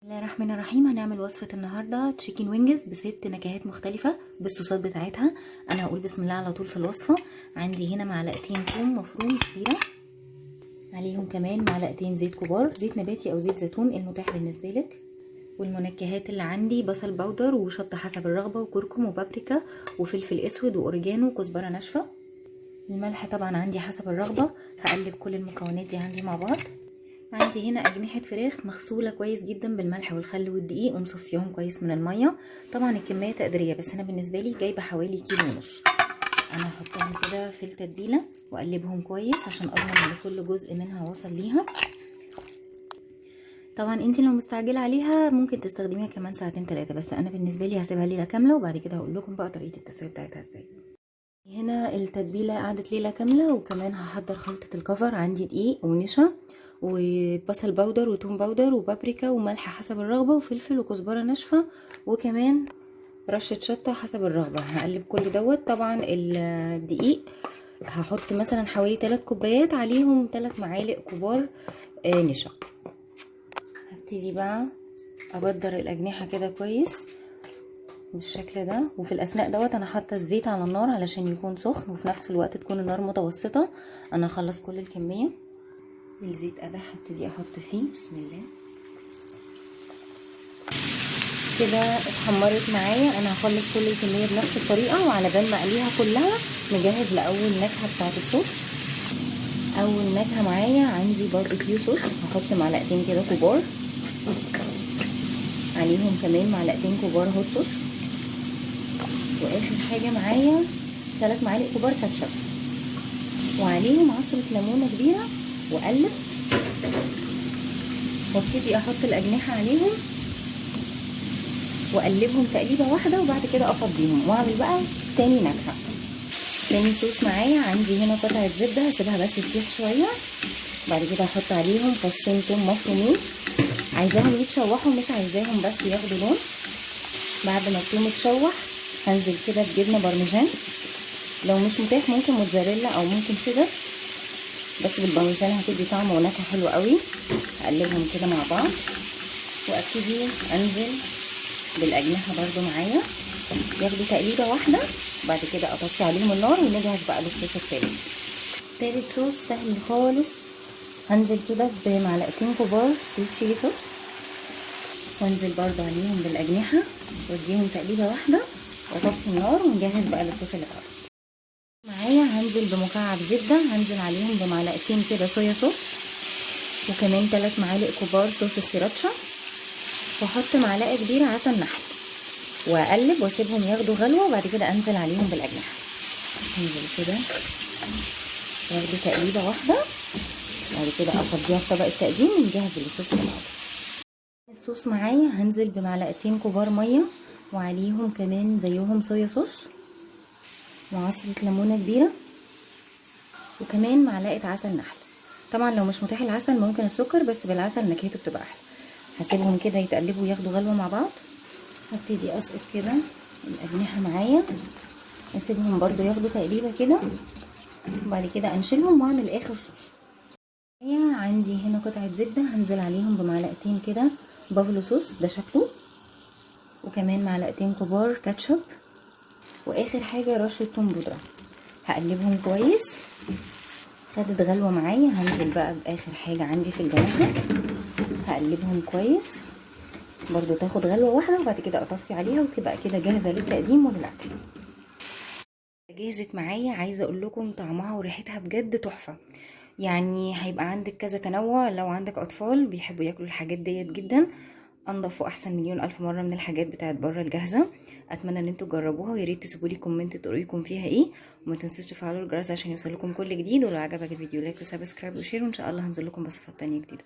الله الرحمن الرحيم. هنعمل وصفة النهاردة chicken wings بست نكهات مختلفة بالصوصات بتاعتها. انا هقول بسم الله على طول في الوصفة. عندي هنا معلقتين ثوم مفروم كبيرة، عليهم كمان معلقتين زيت كبار، زيت نباتي او زيت زيتون المتاح بالنسبة لك. والمنكهات اللي عندي بصل powder وشطة حسب الرغبة وكركم وبابريكا وفلفل اسود واوريجانو وكزبرة ناشفة. الملح طبعا عندي حسب الرغبة. هقلب كل المكونات دي عندي مع بعض. عندي هنا أجنحة فراخ مغسولة كويس جدا بالملح والخل والدقيق ومصفياهم كويس من المية. طبعا الكمية تقديرية، بس أنا بالنسبة لي جايبة حوالي 1.5 كيلو. أنا هحطهم كده في التتبيلة وأقلبهم كويس عشان أضمن إن كل جزء منها وصل ليها. طبعا انت لو مستعجلة عليها ممكن تستخدميها كمان ساعتين 3، بس أنا بالنسبة لي هسيبها ليلة كاملة وبعد كده هقول لكم بقى طريقة التسوية بتاعتها ازاي. هنا التتبيلة قعدت ليلة كاملة، وكمان هحضر خلطة ال cover. عندي دقيق ونشا وبصل powder وتوم powder وبابريكا وملح حسب الرغبة وفلفل وكزبرة ناشفة وكمان رشة شطة حسب الرغبة. هقلب كل دوت. طبعا الدقيق هحط مثلا حوالي 3 كوبايات، عليهم 3 معالق كبار نشا. هبتدي بقى ابدر الاجنحة كده كويس بالشكل ده، وفي الاثناء دوت انا حاطه الزيت على النار علشان يكون سخن، وفي نفس الوقت تكون النار متوسطه. انا هخلص كل الكمية. الزيت قدح، هبتدي احط فيه بسم الله. كده اتحمرت معايا. انا هخلص كل الكمية بنفس الطريقة، وعلى بال ما اقليها كلها نجهز لاول نكهة بتاعه الصوص. اول نكهة معايا عندي barbecue sauce، هحط معلقتين كده كبار، عليهم كمان معلقتين كبار hot sauce، واخر حاجة معايا 3 معالق كبار كاتشب، وعليهم عصره ليمونه كبيرة، واقلب وابتدي احط الاجنحة عليهم واقلبهم تقليبه واحدة، وبعد كده افضيهم واعمل بقى تاني نكهة. تاني صوص معايا عندي هنا قطعه زبدة، هسيبها بس تسيح شوية، بعد كده هحط عليهم فصين توم مفرومين، عايزاهم يتشوحوا مش عايزاهم بس ياخدوا لون. بعد ما التوم اتشوح هنزل كده بجبنه بارميجان، لو مش متاح ممكن موتزاريلا او ممكن شيدر، بس بالبارميجان هتدي طعم ونكهه حلوة قوي. هقلبهم كده مع بعض وابتدي انزل بالاجنحه برده معايا، ياخدوا تقليبه واحدة، بعد كده اطفي عليهم النار ونجهز بقى للصوص التالت. تالت صوص سهل خالص، هنزل كده بمعلقتين كبار sweet chili sauce، وانزل برده عليهم بالاجنحه واديهم تقليبه واحدة واطفي النار ونجهز بقى للصوص اللي بعده. معايا هنزل بمكعب زبدة، هنزل عليهم بمعلقتين كده soya sauce، وكمان 3 معالق كبار صوص السيراتشا، واحط معلقه كبيرة عسل نحل، واقلب واسيبهم ياخدوا غلوه، وبعد كده انزل عليهم بالاجنحه. انزل كده ياخدوا تقليبه واحدة، بعد كده افضيها في طبق التقديم ونجهز الصوص اللي بعده. الصوص معايا هنزل بمعلقتين كبار مية، وعليهم كمان زيهم soya sauce، وعصرة ليمونة كبيرة، وكمان معلقة عسل نحل. طبعا لو مش متاح العسل ممكن السكر، بس بالعسل نكهته بتبقى احلى. هسيبهم كده يتقلبوا وياخدوا غلوة مع بعض. هبتدي اسقط كده الاجنحة معايا، اسيبهم برضو ياخدوا تقليبة كده، وبعد كده انشلهم واعمل اخر صوص. عندي هنا قطعة زبدة، هنزل عليهم بمعلقتين كده buffalo sauce، ده شكله، وكمان معلقتين كبار كاتشب، واخر حاجة رشة توم بودرة. هقلبهم كويس. خدت غلوة معايا، هنزل بقى باخر حاجة عندي في الجناحة، هقلبهم كويس برضو تاخد غلوة واحدة، وبعد كده اطفي عليها وتبقى كده جاهزة للتقديم وللاكل. جهزت معايا، عايزة اقول لكم طعمها وريحتها بجد تحفة. يعني هيبقى عندك كذا تنوع، لو عندك اطفال بيحبوا ياكلوا الحاجات ديت جدا، انضف واحسن مليون الف مرة من الحاجات بتاعت بره الجاهزة. اتمنى ان انتوا تجربوها، ويا ريت تسيبوا لي comment تقولوا فيها ايه، وما تنسوش تفعلوا الجرس عشان يوصلكم كل جديد. ولو عجبك الفيديو like و subscribe و share، وان شاء الله هنزل لكم وصفات تانية جديدة.